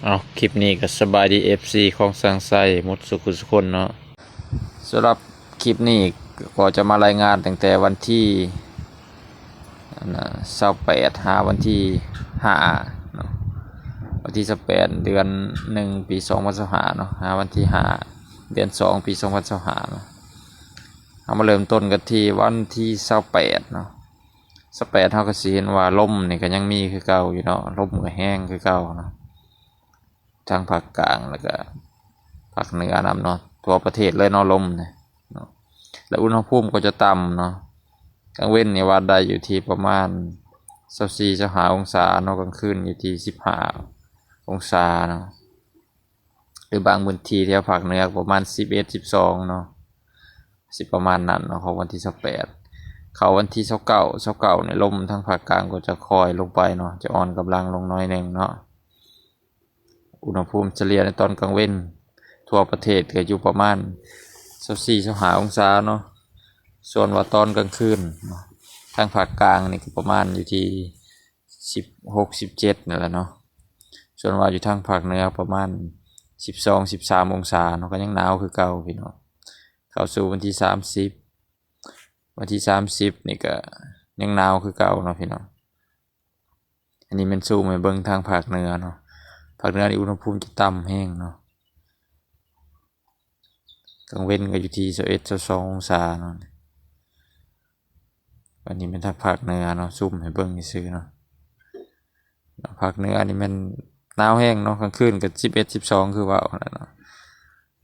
ເອົາ ຄລິບນີ້ກໍສະບາຍດີ ເອັຟຊີ ຂອງຊ່າງໄຊໝົດສູ່ຜູ້ສູ່ຄົນເນາະ. ສຳລັບຄລິບນີ້ກໍຈະມາລາຍງານຕັ້ງແຕ່ວັນທີ ອັນນ່າ ຊາວແປດ ຫາວັນທີຫ້າເນາະ, ວັນທີຊາວແປດ ເດືອນໜຶ່ງ ປີສອງພັນຊາວຫ້າເນາະ ຫາວັນທີຫ້າ ເດືອນສອງ ປີສອງພັນຊາວຫ້າເນາະ. ເຮົາມາເລີ່ມຕົ້ນກັນທີ່ວັນທີຊາວແປດເນາະ. ຊາວແປດ ເຮົາກໍຊິເຫັນວ່າລົມນີ້ກໍຍັງມີຄືເກົ່າຢູ່ເນາະ, ລົມກໍແຮງຄືເກົ່າເນາະ ທາງພາກກາງ ແລ້ວກໍພາກເໜືອນຳເນາະ, ທົ່ວປະເທດເລີຍເນາະ ລົມນີ້ເນາະ. ແລະ ອຸນຫະພູມກໍຈະຕ່ຳເນາະ, ກາງເວັນນີ້ວັດໄດ້ຢູ່ທີ່ປະມານຊາວສີ່ ຊາວຫ້າອົງສາເນາະ, ກາງຄືນຢູ່ທີ່ສິບຫ້າອົງສາເນາະ. ຫຼືບາງພື້ນທີ່ແຖວພາກເໜືອກໍປະມານສິບເອັດ ສິບສອງເນາະ, ຊິປະມານນັ້ນເນາະ ຂອງວັນທີຊາວແປດ. ເຂົ້າວັນທີຊາວເກົ້າ ຊາວເກົ້ານີ້ ລົມທາງພາກກາງກໍຈະຄ່ອຍລົງໄປເນາະ, ຈະອ່ອນກຳລັງລົງໜ້ອຍໜຶ່ງເນາະ. ອຸນຫະພູມສະເລ່ຍໃນຕອນກາງເວັນທົ່ວປະເທດກໍຢູ່ປະມານຊາວສີ່ ຊາວຫ້າອົງສາເນາະ, ສ່ວນວ່າຕອນກາງຄືນເນາະ ທາງພາກກາງນີ້ກໍປະມານຢູ່ທີ່ສິບຫົກ ສິບເຈັດນັ້ນແຫຼະເນາະ, ສ່ວນວ່າຢູ່ທາງພາກເໜືອປະມານສິບສອງ ສິບສາມອົງສາເນາະ, ກໍຍັງໜາວຄືເກົ່າພີ່ນ້ອງ. ເຂົ້າສູ່ວັນທີສາມສິບ ວັນທີສາມສິບນີ້ກໍຍັງໜາວຄືເກົ່າເນາະພີ່ນ້ອງ. ອັນນີ້ແມ່ນຊູມໃຫ້ເບິ່ງທາງພາກເໜືອເນາະ, ພາກເໜືອນີ້ອຸນຫະພູມຈະຕ່ຳແຮງເນາະ, ກາງເວັນກໍຢູ່ທີ່ຊາວເອັດ ຊາວສອງອົງສາເນາະ. ອັນນີ້ແມ່ນທາງພາກເໜືອເນາະ, ຊູມໃຫ້ເບິ່ງຊື່ໆເນາະ. ພາກເໜືອນີ້ແມ່ນໜາວແຮງເນາະ, ກາງຄືນກໍສິບເອັດ ສິບສອງ ຄືເວົ້າຫັ້ນແຫຼະເນາະ,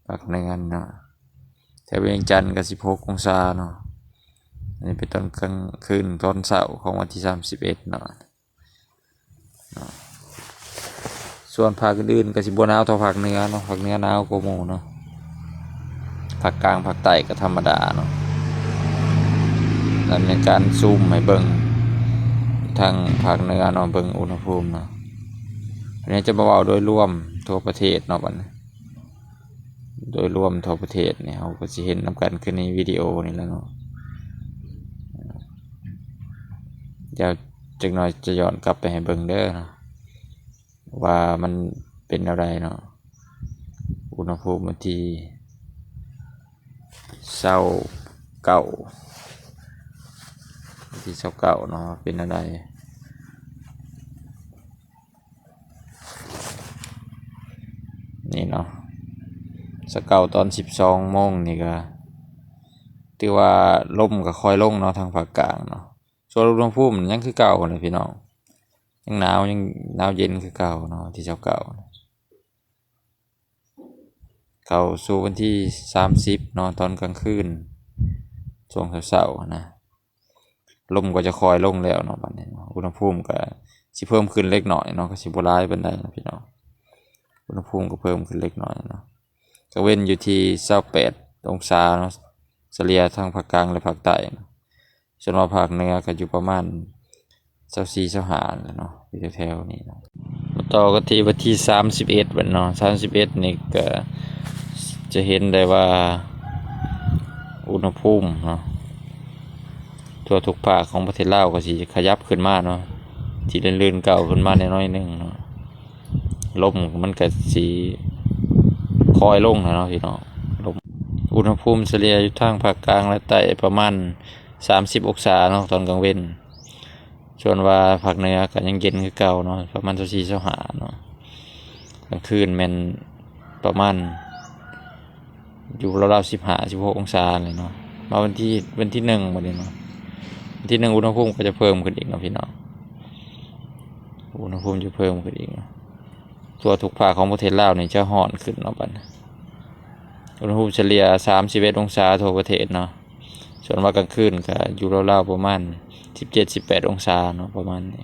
ພາກເໜືອເນາະ. ແຖວວຽງຈັນກໍສິບຫົກອົງສາເນາະ, ອັນນີ້ເປັນຕອນກາງຄືນ ຕອນເຊົ້າຂອງວັນທີສາມສິບເອັດເນາະ. ສ່ວນພາກອື່ນໆກໍຊິບໍ່ໜາວເທົ່າພາກເໜືອເນາະ, ພາກເໜືອໜາວກວ່າໝູ່ເນາະ, ພາກກາງ ພາກໃຕ້ກໍທຳມະດາເນາະ. ແລ້ວໃນການຊູມໃຫ້ເບິ່ງທາງພາກເໜືອເນາະ, ເບິ່ງອຸນຫະພູມເນາະ. ອັນນີ້ຈະມາເວົ້າໂດຍລວມທົ່ວປະເທດເນາະ, ບັດນີ້ໂດຍລວມທົ່ວປະເທດນີ້ ເຮົາກໍຊິເຫັນນຳກັນຄືໃນວິດີໂອນີ້ແຫຼະເນາະ. ດຽວຈັກໜ້ອຍຈະຍ້ອນກັບໄປໃຫ້ເບິ່ງເດີເນາະ ວ່າມັນເປັນແນວໃດເນາະ, ອຸນຫະພູມວັນທີຊາວເກົ້າ ວັນທີຊາວເກົ້າເນາະ ເປັນແນວໃດ. ນີ້ເນາະ ຊາວເກົ້າ ຕອນສິບສອງໂມງນີ້ກໍຖືວ່າລົມກໍຄ່ອຍລົງເນາະ ທາງພາກກາງເນາະ. ສ່ວນອຸນຫະພູມຍັງຄືເກົ່າຫັ້ນແຫຼະພີ່ນ້ອງ, ຍັງໜາວ ຍັງໜາວເຢັນຄືເກົ່າເນາະ ວັນທີຊາວເກົ້າ. ເຂົ້າສູ່ວັນທີສາມສິບເນາະ, ຕອນກາງຄືນ ຊ່ວງເຊົ້າໆນະ ລົມກໍຈະຄ່ອຍລົງແລ້ວເນາະ, ບັດນີ້ເນາະ ອຸນຫະພູມກໍຊິເພີ່ມຂຶ້ນເລັກນ້ອຍເນາະ, ກໍຊິບໍ່ຫຼາຍປານໃດເນາະພີ່ນ້ອງ. ອຸນຫະພູມກໍເພີ່ມຂຶ້ນເລັກນ້ອຍເນາະ, ກາງເວັນຢູ່ທີ່ຊາວແປດອົງສາເນາະ, ສະເລ່ຍທັງພາກກາງ ແລະ ພາກໃຕ້ເນາະ. ສ່ວນວ່າພາກເໜືອກໍຢູ່ປະມານຊາວສີ່ ຊາວຫ້າແຫຼະເນາະ, ຢູ່ແຖວໆນີ້ເນາະ. ມາຕໍ່ກັນທີ່ວັນທີສາມສິບເອັດບັດເນາະ, ສາມສິບເອັດນີ້ກໍຈະເຫັນໄດ້ວ່າອຸນຫະພູມເນາະ ທົ່ວທຸກພາກຂອງປະເທດລາວກໍຊິຂະຫຍັບຂຶ້ນມາເນາະ, ຊິລື່ນໆເກົ່າຂຶ້ນມາແດ່ໜ້ອຍໜຶ່ງເນາະ. ລົມມັນກໍຊິຄ່ອຍລົງແຫຼະເນາະພີ່ນ້ອງ, ລົມ ອຸນຫະພູມສະເລ່ຍຢູ່ທາງພາກກາງ ແລະ ໃຕ້ປະມານສາມສິບອົງສາເນາະ ຕອນກາງເວັນ. ສ່ວນວ່າພາກເໜືອກໍຍັງເຢັນຄືເກົ່າເນາະ, ປະມານຊາວສີ່ ຊາວຫ້າເນາະ, ກາງຄືນແມ່ນປະມານຢູ່ລາວໆສິບຫ້າ ສິບຫົກອົງສານີ້ເນາະ. ມາວັນທີ ວັນທີໜຶ່ງບັດນີ້ເນາະ, ວັນທີໜຶ່ງອຸນຫະພູມກໍຈະເພີ່ມຂຶ້ນອີກເນາະພີ່ນ້ອງ, ອຸນຫະພູມຈະເພີ່ມຂຶ້ນອີກເນາະ. ທົ່ວທຸກພາກຂອງປະເທດລາວນີ້ຈະຮ້ອນຂຶ້ນເນາະບັດນີ້, ອຸນຫະພູມສະເລ່ຍສາມສິບເອັດອົງສາທົ່ວປະເທດເນາະ. ສ່ວນວ່າກາງຄືນກໍຢູ່ລາວໆປະມານສິບເຈັດ ສິບແປດອົງສາເນາະ ປະມານນີ້.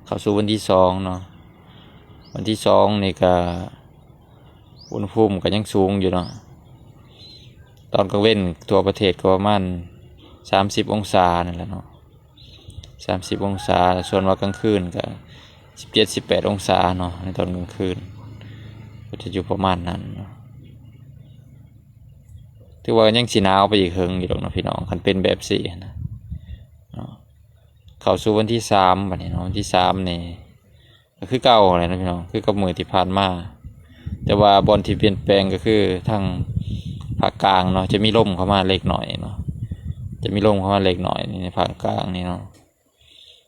ເຂົ້າສູ່ວັນທີສອງເນາະ, ວັນທີສອງນີ້ກໍອຸນຫະພູມກໍຍັງສູງຢູ່ເນາະ, ຕອນກາງເວັນທົ່ວປະເທດກໍປະມານສາມສິບອົງສານັ້ນແຫຼະເນາະ, ສາມສິບອົງສາ. ສ່ວນວ່າກາງຄືນກໍສິບເຈັດ ສິບແປດອົງສາເນາະ, ໃນຕອນກາງຄືນກໍຈະຢູ່ປະມານນັ້ນເນາະ. ຖືວ່າຍັງຊິໜາວໄປອີກເຫິງຢູ່ດອກເນາະພີ່ນ້ອງ, ຄັນເປັນແບບຊີ້ນະເນາະ. ເຂົ້າສູ່ວັນທີສາມບັດນີ້ເນາະ, ວັນທີສາມນີ້ ກໍຄືເກົ່າແຫຼະເນາະພີ່ນ້ອງ ຄືກັບມື້ທີ່ຜ່ານມາ. ແຕ່ວ່າບ່ອນທີ່ປ່ຽນແປງກໍຄືທາງພາກກາງເນາະ ຈະມີລົມເຂົ້າມາເລັກນ້ອຍເນາະ ຈະມີລົມເຂົ້າມາເລັກນ້ອຍໃນພາກກາງນີ້ເນາະ.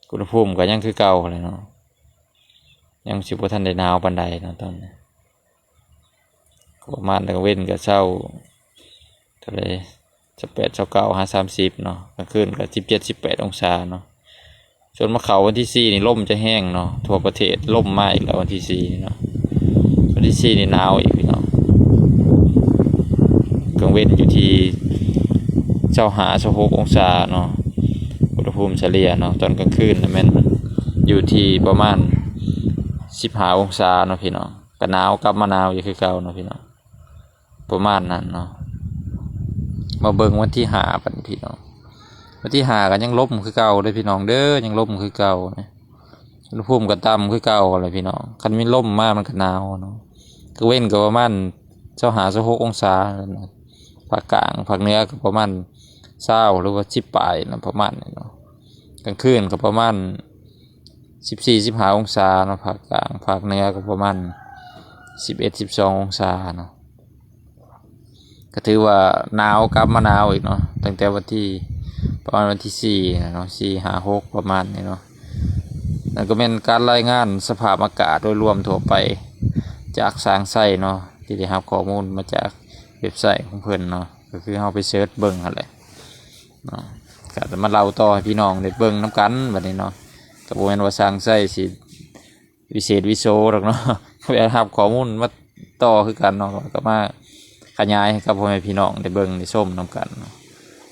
ອຸນຫະພູມກໍຍັງຄືເກົ່າແຫຼະເນາະ ຍັງຊິບໍ່ທັນໄດ້ໜາວປານໃດເນາະຕອນນີ້. ກໍປະມານກາງເວັນກໍເຊົ້າເທົ່າໃດ ຊາວແປດ ຊາວເກົ້າ ຫາ ສາມສິບເນາະ ກາງຄືນກໍສິບເຈັດ ສິບແປດອົງສາເນາະ. ສ່ວນມາເຂົ້າວັນທີສີ່ນີ້ ລົມຈະແຮງເນາະ ທົ່ວປະເທດ ລົມມາອີກແລ້ວວັນທີສີ່ນີ້ເນາະ. ວັນທີສີ່ນີ້ໜາວອີກພີ່ນ້ອງ ກາງເວັນຢູ່ທີ່ຊາວຫ້າ ຊາວຫົກອົງສາເນາະ ອຸນຫະພູມສະເລ່ຍເນາະ. ຕອນກາງຄືນນະແມ່ນຢູ່ທີ່ປະມານສິບຫ້າອົງສາເນາະພີ່ນ້ອງ ກໍໜາວ ກັບມາໜາວອີກຄືເກົ່າເນາະພີ່ນ້ອງ ປະມານນັ້ນເນາະ. ມາເບິ່ງວັນທີຫ້າບັດນີ້ພີ່ນ້ອງ ວັນທີຫ້າກໍຍັງລົມຄືເກົ່າເດີພີ່ນ້ອງເດີ ຍັງລົມຄືເກົ່ານະ. ອຸນຫະພູມກໍຕ່ຳຄືເກົ່າແຫຼະພີ່ນ້ອງ ຄັນມີລົມມາມັນກໍໜາວເນາະ. ກາງເວັນກໍປະມານຊາວຫ້າ ຊາວຫົກອົງສາ ພາກກາງ ພາກເໜືອກໍປະມານຊາວ ຫຼືວ່າສິບປາຍນະ ປະມານນີ້ເນາະ. ກາງຄືນກໍປະມານສິບສີ່ ສິບຫ້າອົງສາເນາະ ພາກກາງ ພາກເໜືອກໍປະມານສິບເອັດ ສິບສອງອົງສາເນາະ. ກໍຖືວ່າໜາວ ກັບມາໜາວອີກເນາະ ຕັ້ງແຕ່ວັນທີ ປະມານວັນທີສີ່ເນາະ ສີ່ ຫ້າ ຫົກ ປະມານນີ້ເນາະ. ນັ້ນກໍແມ່ນການລາຍງານສະພາບອາກາດໂດຍລວມທົ່ວໄປຈາກຊ່າງໄຊເນາະ ທີ່ໄດ້ຮັບຂໍ້ມູນມາຈາກເວັບໄຊຂອງເພິ່ນເນາະ ກໍຄືເຮົາໄປເສີດເບິ່ງຫັ້ນແຫຼະເນາະ. ກໍຈະມາເລົ່າຕໍ່ໃຫ້ພີ່ນ້ອງໄດ້ເບິ່ງນຳກັນບັດນີ້ເນາະ. ກໍບໍ່ແມ່ນວ່າຊ່າງໄຊຊິ ວິເສດວິໂສດອກເນາະ ໄປຮັບຂໍ້ມູນມາຕໍ່ຄືກັນເນາະ ກໍມາຂະຫຍາຍໃຫ້ກັບພໍ່ແມ່ພີ່ນ້ອງໄດ້ເບິ່ງໄດ້ຊົມນຳກັນເນາະ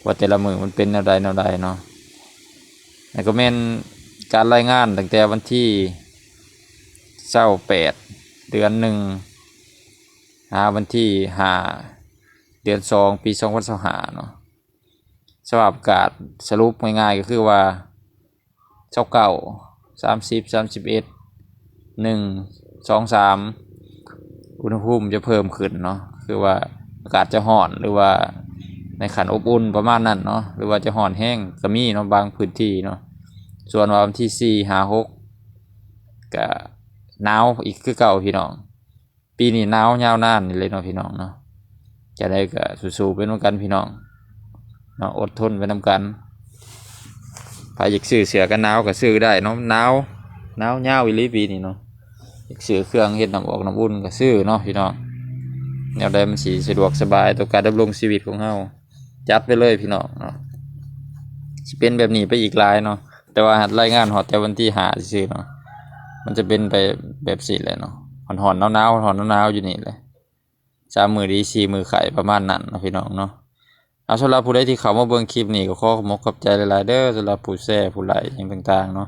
ວ່າແຕ່ລະມື້ມັນເປັນແນວໃດແນວໃດເນາະ. ແລ້ວກໍແມ່ນການລາຍງານຕັ້ງແຕ່ວັນທີຊາວແປດ ເດືອນໜຶ່ງ ຫາວັນທີຫ້າ ເດືອນສອງ ປີສອງພັນຊາວຫ້າເນາະ. ສະພາບອາກາດສະຫຼຸບງ່າຍໆກໍຄືວ່າ ຊາວເກົ້າ ສາມສິບ ສາມສິບເອັດ ໜຶ່ງ ສອງ ສາມ ອຸນຫະພູມຈະເພີ່ມຂຶ້ນເນາະ ຄືວ່າອາກາດຈະຮ້ອນ ຫຼືວ່າໃນຂັ້ນອົບອຸ່ນປະມານນັ້ນເນາະ ຫຼືວ່າຈະຮ້ອນແຮງກໍມີເນາະ ບາງພື້ນທີ່ເນາະ. ສ່ວນວ່າວັນທີສີ່ ຫ້າ ຫົກ ກະໜາວອີກຄືເກົ່າພີ່ນ້ອງ. ປີນີ້ໜາວຍາວນານນີ້ເລີຍເນາະພີ່ນ້ອງເນາະ. ຈັ່ງໃດກໍສູ້ໆໄປນຳກັນພີ່ນ້ອງເນາະ ອົດທົນໄປນຳກັນ. ໃຜຢາກຊື້ເສື້ອກັນໜາວກໍຊື້ໄດ້ເນາະ ໜາວ ໜາວຍາວອີ່ຫຼີປີນີ້ເນາະ. ຢາກຊື້ເຄື່ອງເຮັດນ້ຳອອກນ້ຳອຸ່ນກໍຊື້ເນາະພີ່ນ້ອງ ແນວໃດມັນຊິສະດວກສະບາຍຕໍ່ການດຳລົງຊີວິດຂອງເຮົາ ຈັດໄປເລີຍພີ່ນ້ອງເນາະ. ຊິເປັນແບບນີ້ໄປອີກຫຼາຍເນາະ ແຕ່ວ່າລາຍງານຮອດແຕ່ວັນທີຫ້າຊື່ໆເນາະ. ມັນຈະເປັນໄປແບບຊີ້ແຫຼະເນາະ ຮ້ອນໆໜາວໆ ຮ້ອນໆໜາວໆຢູ່ນີ້ແຫຼະ ສາມມື້ດີ ສີ່ມື້ໄຂ້ ປະມານນັ້ນເນາະພີ່ນ້ອງເນາະ. ເອົາ ສຳລັບຜູ້ໃດທີ່ເຂົ້າມາເບິ່ງຄລິບນີ້ ກໍຂໍຂອບອົກຂອບໃຈຫຼາຍໆເດີ ສຳລັບຜູ້ແຊ ຜູ້ໄລ ຫຍັງຕ່າງໆເນາະ.